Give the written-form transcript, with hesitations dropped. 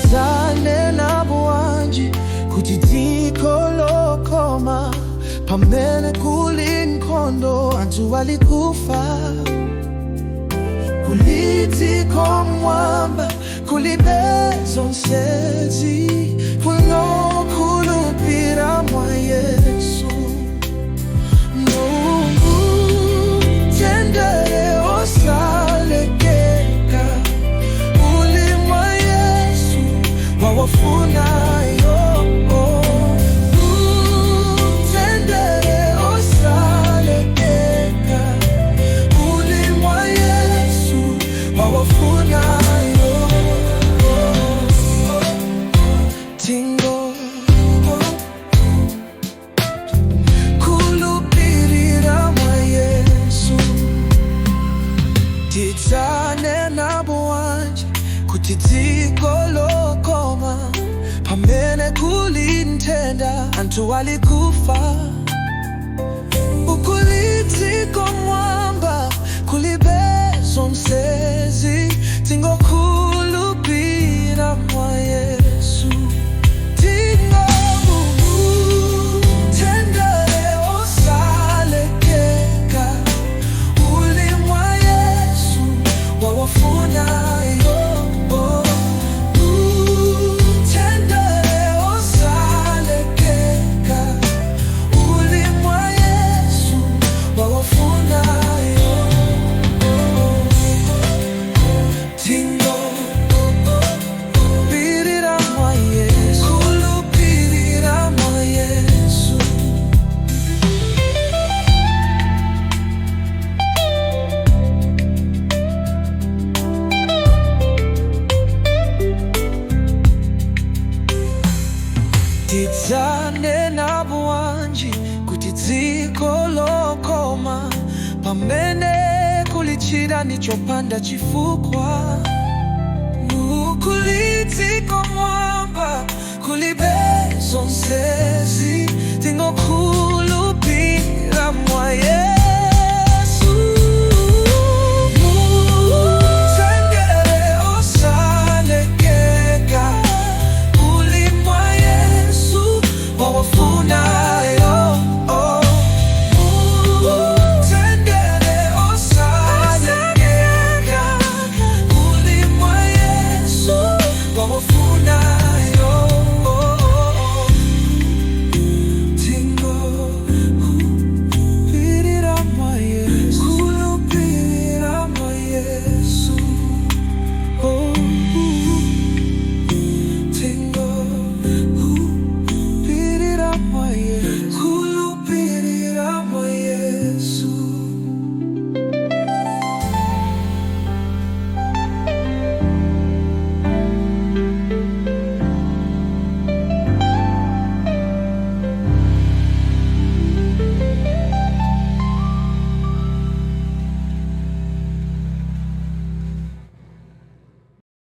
Tidzanena bwanji kuti dziko lokoma pamene kuli nkhondo, anthu ali kufa? Kuli dziko mwamba kulibe zonsezi, kungokhulupira mwa Yesu. Mtendere osalekeka uli mwa Yesu wawafunayo. Mtendere osalekeka uli mwa Yesu wawafunayo. Tingokhulupirira mwa Yesu. Tidzanena bwanji kuti dziko lokoma pamene kuli nthenda, anthu ali kufa? Kuli dziko mwamba kulibe zonsezi, tingokhulupira mwa Yesu. Mtendere osalekeka uli mwa Yesu wawafunayo. Mtendere osalekeka uli mwa Yesu wawafunayo. Tingokhulupirira mwa Yesu, khulupirira mwa Yesu. Tidzanena bwanji kuti dziko lokoma pamene kuli chidani chopanda chifukwa? Kuli dziko mwamba kulibe zonsezi, tingokhulupira mwa Yesu.